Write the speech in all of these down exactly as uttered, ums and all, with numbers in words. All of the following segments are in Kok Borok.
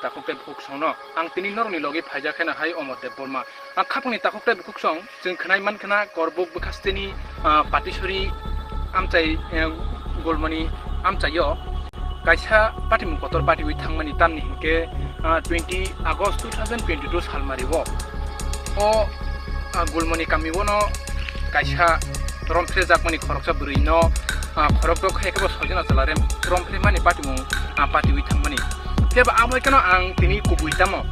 Takhuk tei bukhuk songno ang tini norokni logi phaijak khe na hai Omor Debbarma. Ang khapangni takhuk tei bukhuk song chwng khwnai man khna Korbuk bwkhasteni, ah, Patisori amchai, eh, Gulmani amchaio kaisa patimung kotor patiwi thangmani tamni hinkhe, ah, twenty August two thousand twenty-two salmario o, ah, Gulmani kamiono kaisa romphrejakmani khoroksa bwrwino, ah, khorokdok khe kebo soijana chwla rem romphre mani patimung, ah, patiwi thangmani. Phiya ba abo haikhe no ang tini kubui tamo,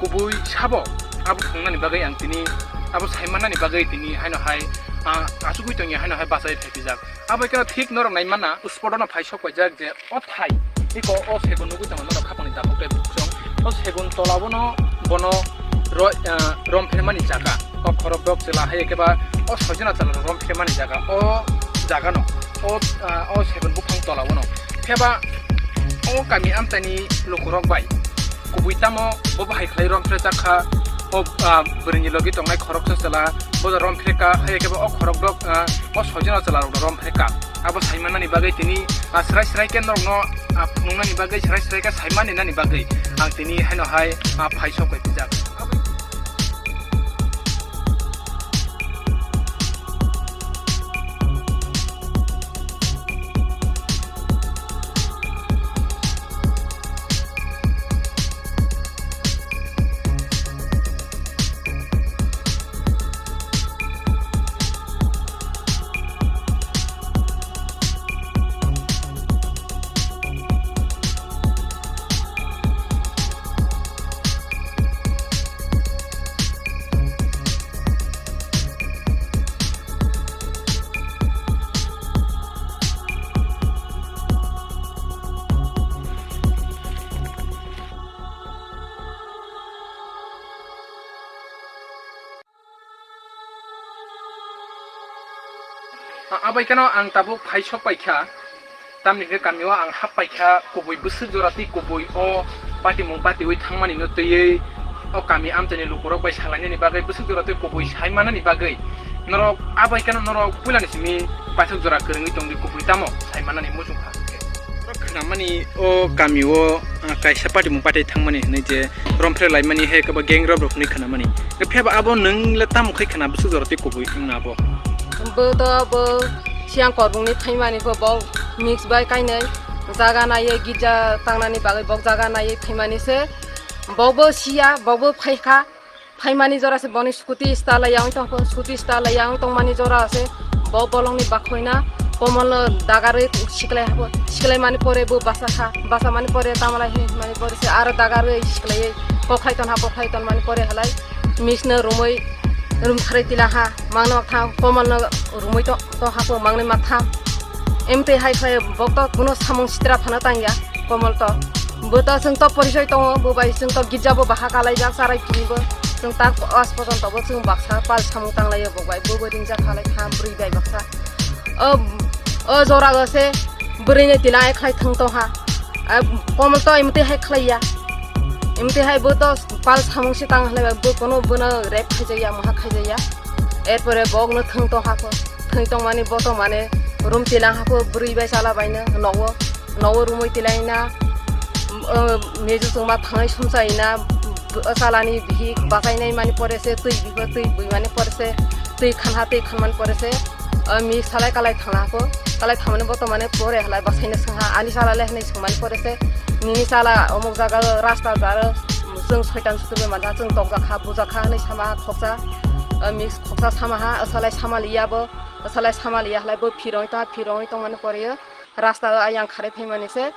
kubui sabo abo thungnani bagwi ang tini abo saimanani bagwi tini haino hai, ah, achugwi tongya haino hai bachai phaipijak. Abo haikhe no thik norok nai mana spot ono phai sok paijak je o thai, iko o segun nugwi tongo norok khapangni takhuk tei bukhuk song. O segun tola bono bono ro-, ah, romphre mani jaga. O khorokdok chwla hai khe ba o soijana chwla romphre mani jaga. O jaga no, o, ah, o segun buphang tola bono. Khe ba o kami amchaini lukurok bai kubui tamo bo bahai khlai romphre jakha. O, ah, bwrwini logi tongnai khoroksa chwla bo romphre ka, hai khe ba o khorokdok, ah, o soijana chwla rok romphre ka. Abo saimanani bagwi tini, ah, srai srai khe norokno, ah, phunuknani bagwi, srai srai khe saimani nani bagwi ang tini haino hai, ah, phai sok bai pijak. A-, abai kano ang tabuk phai sok paikha, tamni hwnkhe kamio ang hap paikha, kubui bwswk jora tei kubui o patimung patiui thangmani no twiwi o kami amchaini lukurok bai salainani bagwi, bwswk jora tei kubui saimanani bagwi norok abai kano norok puilani simi paithak jora kwrwngwi tongdi, kubui tamo saimanani muchungkha. Khwnamani o kamio, ah, kaisa patimung patai thangmani hinwi je romphre laimani hai khe bo gang rok rok hinwi khwnamani. Phiya ba abo nwng le tamo khai khwna bwswk jora tei kubui wngna abo? Bo to bo siyang korbungni phaimani bo, bo mix bai kainwi jaga naiwi girja tangnani bagwi bo jaga naiwi phaimani se. Bo bo siya, bo bo phaikha. Phaimani jora se boni scooty stala yang tong, scooty stala yang tongmani jora se bo bolongni bakhoina komolno dagarwi siklai habo, siklai mani pore bo basa kha, basa mani pore tamala hi mani pore se aro dagarwi siklai kokhlai ton ha, kokhlai ton mani pore halai mix no rumwi rum tharwi tila ha, mangno tha komolno rumwi to, to ha po mangni matha. Emte hai khe bok to kuno samung sitra phano tangya. Komol to. Bo to chwng to porichoi tongo, bo bai chwng to girja bo baha kalaijak, charai kini bo. Chwng tak as pojonto bo chwng baksa pal samung tanglaio bo bai. Bo bo ringjak khalai kha bwrwi bai baksa. O, o jora go se bwrwi ni tila hai khlai thang tong ha. A, komol to imte hai khlaiya. Imte hai bo to pal samung si tang halai bo kono bono rep khaijaya, maha khaijaya. Erpore bok no thang tong ha ko. Thang tong mani bo to mane room tila ha ko bwrwi bai chala bai no nogo. Nogo rumui tilaina, uh, meju chwngma thangnai sumsaina, uh, salani bihik bachainai mani pore se twi bibo twi bui mani pore se twi khanha twi khanmani pore se, uh, mi salai kalai thangna ko, kalai thangmani bo to mane pore halai bachaina swngha ani sala le hinui swngmani pore se nini sala omuk jaga rasta jaro chwng soitan suturbai manja chwng tokjakha bujakha hinui sama khoksa, uh, mi khoksa sama ha salai sama liya bo, salai sama liya halai bo phiroi ta phiroi tongmani pore o. Rasta o ayang kharwi phaimani se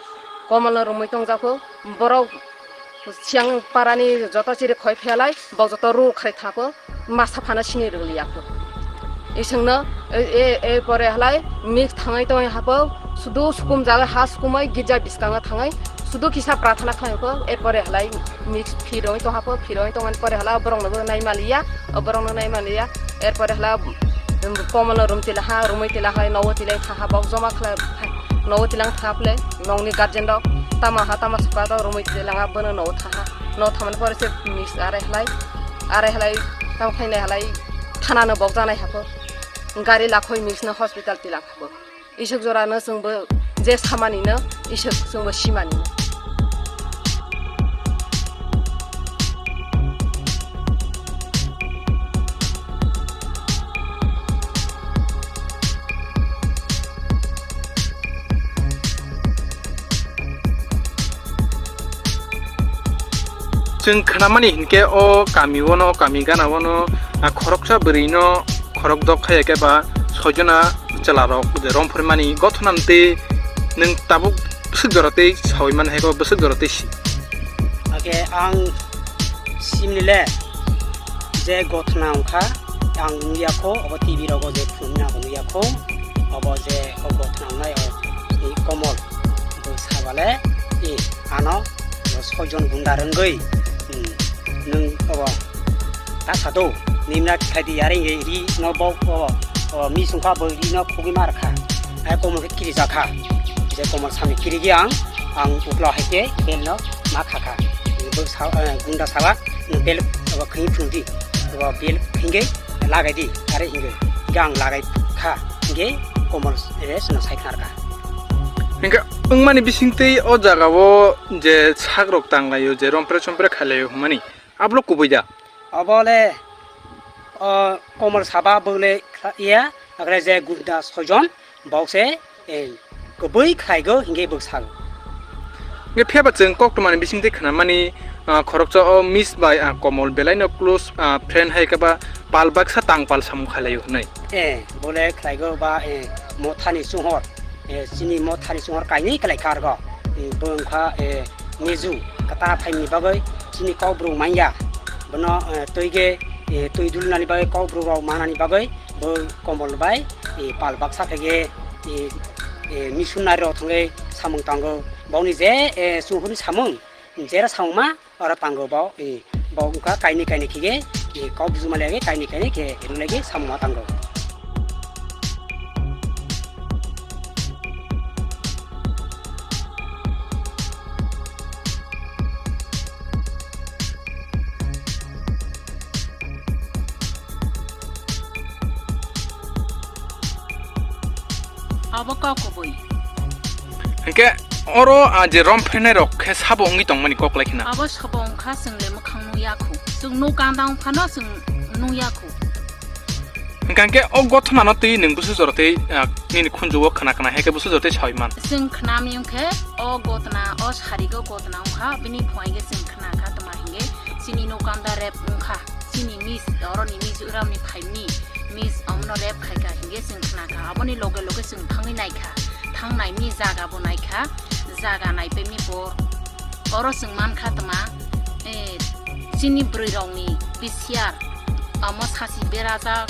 komolno rumui tongjakho. Borok siang parani joto chiri khoi phelai, bok joto ru kharwi thangkho, masa phano sini rwliyakho. Isingno e, e, e pore halai mix thangwi tongwi hapo, sudu sukum jaga ha sukumai girja biskango thangwi sudu kisa prathana khlaikho, e pore halai mix phiroi tonghapo, phiroi tongmani pore hala borokno bo naimaliya, o borokno naimaliya, er pore hala, um, komolno rum tilaha, rumui tilaha, nogo tilai thaha, bok joma khlai, nogo tilang thaha phle, nokni guardian rok tama ha, tama suka rok rumui tilanga, bono nogo thaha, nogo thamani pore se mix arai halai, arai halai, tamo khainai halai, thana no bok janai hapho, gari lakhoi mix no hospital tilang hapho. Isuk jora no chwngbo je samani no isuk chwngbo simani no. Chwng khnamani hinkhe o kami ono, kami gana ono, a, khoroksa bwrwino khorok dok khaiya khe ba soijona chwlarok je romphormani gothona twi nwng tabuk bwswk jora tei sawi man hai khe bwswk jora tei si. Ake ang simni le je gothona wngkha, ang nukya kho, obo T V rogo je phunukna bo nukya kho, obo je o gothona wngnai o, i Komol bo sabale, i ano bo soijon gunda rwngwi, hmm, nwng obo ta sa do, nimna khaidi yare nge ri no bo obo, obo mi sungkha bo ri no khugwi mar kha, ai Komol khe kiri jakha, je Komol sami kiri gi ang, ang ukla hai khe bel no ma kha kha, bo sa, eh, gunda saba, bel obo khwi phunukdi, obo bel khingge lagai di, are hinge, hinkhe ang lagai kha, hinkhe Komol, eh, sino sai khnar kha. Hinkhe wngmani bisingtwi o jagao je sakrok tanglaio, je rompre sompre khailaio hwnmani, ablo kubui da? Obo le, o, Komol saba bole kha-, iya, agre je gunda soijon, bokse, eh, kubui khlaigo, hinkhe bwksago. Nge phiyaba chwng koktwmani bisingtwi khnamani, ah, khoroksa o Miss bai, ah, Komol belaino close, ah, friend hai khe ba pal baksa tang pal samung khailaio hwnwi. Eh, bole khlaigo ba, eh, mothani chunghor, eh, chini mothani chunghor kainwi khlai kha argo. Eh, bo wngkha, eh, Miju, kwta phaini bagwi chini kokborok manya. Bono, eh, twi ge, eh, twi dulnani bagwi kokborok rok manani bagwi bo Komol bai, eh, pal baksa khe ge, eh, eh, missionary rok thangwi samung tango. Boni je, eh, chunghorni samung, jera samung ma oro tango bo, eh, bo wngkha kainwi kainwi khe ge, eh, kok bujuma lagi kainwi kainwi khe rwlai ge samung ma tango. Abo kok kubui. Hinkhe oro, ah, je rom phainai rok khe sabo wngwi tongmani kok lai khna. Abo sabo wngkha chwng le mwkhang nukya khu. Chwng nuk kandang phano chwng nukya khu. Hwnkhe o gothonano twi nwng busu jora tei, ah, nini khunjugo khna khna hai khe busu jora tei sawi man. Chwng khnami wngkhe o gotna, o sarigo gotna wngkha, bini phuaige chwng khna kha tma hinge chini nokanda rep wngkha, chini miss, oroni miss, uramni phaimni miss, omono rep khaika hinge chwng khna kha, aboni loge loge chwng thangwi naikha, thangnaini jaga bo naikha, jaga naipaimni por. Oro chwng mankha tma, eh, chini bwrwirokni bisiar, omo sasi berajak,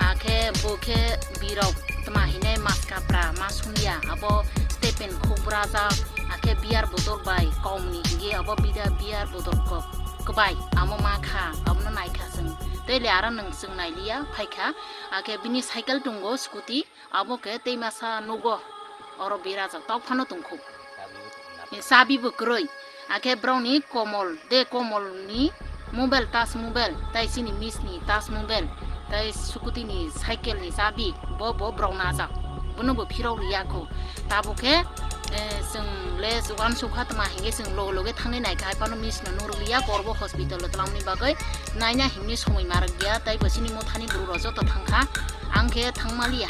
akhe bo khe birok tma hinai maskapra ma sumya, abo Stephen khuk brajak, akhe biyar bodol bai komni hinge abo bida biyar bodol kok kwbai, amo ma kha, abono naikha chwng. Tei le aro nwng chwng nailiya, phaikha, akhe bini cycle tongo, scooty, abo khe tei masa nugo, oro berajak, tok phano tongkhu. Chabi bo kwrwi. Akhe borokni Komol, de Komolni mobile, touch mobile, tai chini miss ni touch mobile, tai scooty ni cycle ni chabi, bo, bo borok najak. Bono bo phirok riya kho. Tabuk khe, eh, chwng le uansukha tma hinge chwng loge loge thangwi naikha, hai phano miss no nurliya, korbo hospital o twlamni bagwi naina himni somoi ma rwkya, tai bo chini mothani bwrwi rok joto thangkha. Ang khe thangmaliya.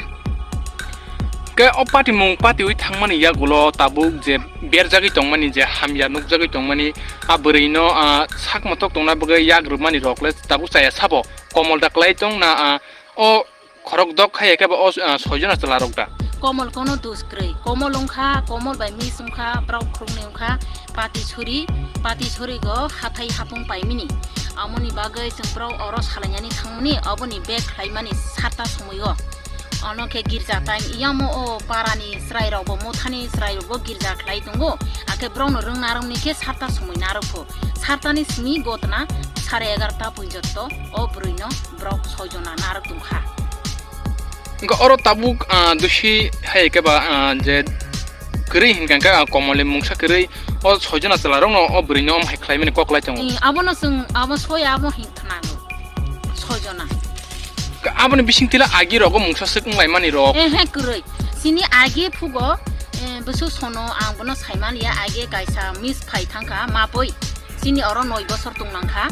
Khe o patimung patiwi thangmani yagulo tabuk je berjagwi tongmani, je hamya nukjagwi tongmani, a bwrwino, a, sak mothok tongna bagwi yak rwmani rok le tabuk chaya sabo? Komol da kwlai tong na, a, o khorok dok hai khe ba o, a, soijona chwla rok da? Komol kono dus kwrwi. Komol wngkha, Komol bai miss wngkha, borok khoroknwi wngkha, pati suri, pati suri go hathai hapung paimini. Amoni bagwi chwng borok oro salainani thangmani, oboni bag khlaimani sarta somoio. Ono khe girja time, iyamo o parani chwrairokbo, mothani chwrairokbo girja khlai tongo. Akhe borokno rwng narwkni khe sarta somoi narwkho. Sartani simi gotna sare egarota porjonto o bwrwino borok soijona narwk tongkha. Wngkha oro tabuk, ah, dusi hai khe ba, ah, je kwrwi hinkha khe, ah, Komolni mungsa kwrwi o soijona chwlarokno o bwrwino omo hai khlaimani kok lai tongo. Eh, abono chwng abo soya abo hin khnago. Soijona. Aboni bisingtwi le agi rogo mungsa swk wnglaimani rok. Ehe, kwrwi. Chini agi phugo, eh, bwswk sono ang bono saimaliya, agi kaisa miss phai thangkha, mapui. Chini oro noi bosor tongnangkha.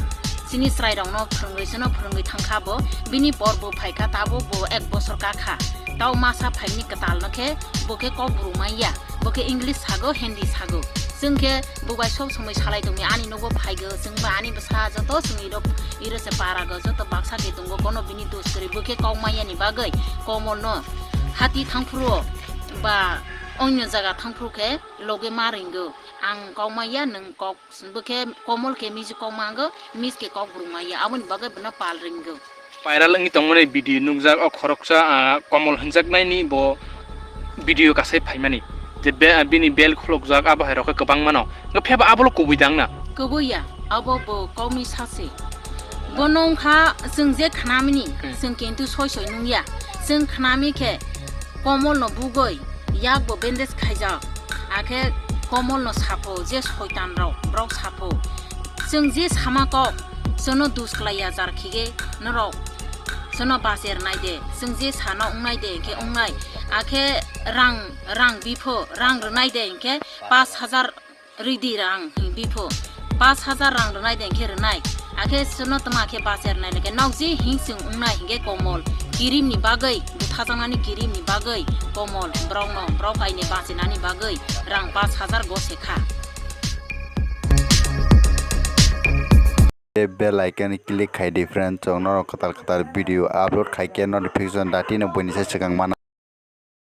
Chini chwrairokno phwrwngwi, chwngno phwrwngwi thangkha bo. Bini por bo phaikha, tabuk bo ek bosor kakha. Tao masa phaimani kwtalno khe, bo khe kok buru manya. Bo khe English sago, Hindi sago. Chwng khe bo bai sob somoi salai tongmi, ani nogo phaigo, chwng bai ani bwsa joto chwng irok, iro se para go joto baksa khe tongo, kono bini dos kwrwi, bo khe kok maya ni bagwi Komol no hati thangphuru ba onyo jaga thangphuru khe loge ma ringo. Ang kok maya, nwng kok, bo khe Komol khe miji kok mango, mis khe kok brung maya, aboni bagwi bono pal ringo. Viral wngwi tongmani video nukjak, o khoroksa, ah, Komol hwnjaknaini bo video kasai phaimani. Je be-, bini bel khulukjak, abo hai rok khe kwbangma no. Hwnkhe phiyaba abolo kubui dang na? Kubui ya, abo bo kokni sase. Bono wngkha chwng je khnamini, Hmm. chwng kintu soi soi nungya. Chwng khnami khe Komol no bugoi, yak bo bandage khaijak. Akhe Komol no sapho je soitan rok, borok sapho. Chwng je sama kok, chwngno dus klaiya jar khige norok. Chwngno bacher nai de, chwng je sano wngnai de, hinkhe wngnai. Akhe rang, rang bipho, rang rwnai de, hinkhe pash hajar ridi rang, hing bipho. Pash hajar rang rwnai de, hinkhe rwnai. Akhe chwngno tma khe bacher nai de, hinkhe nok je hing chwng wngnai, hinkhe Komol. Kirimni bagwi, buthajaknani kirimni bagwi Komol. Borokno, borok kainwi bachinani bagwi rang pash hajar gose kha. Bell icon click khai di friend, chwng norok kwtal kwtal video upload khai khe notification dati no buini se swkang mano.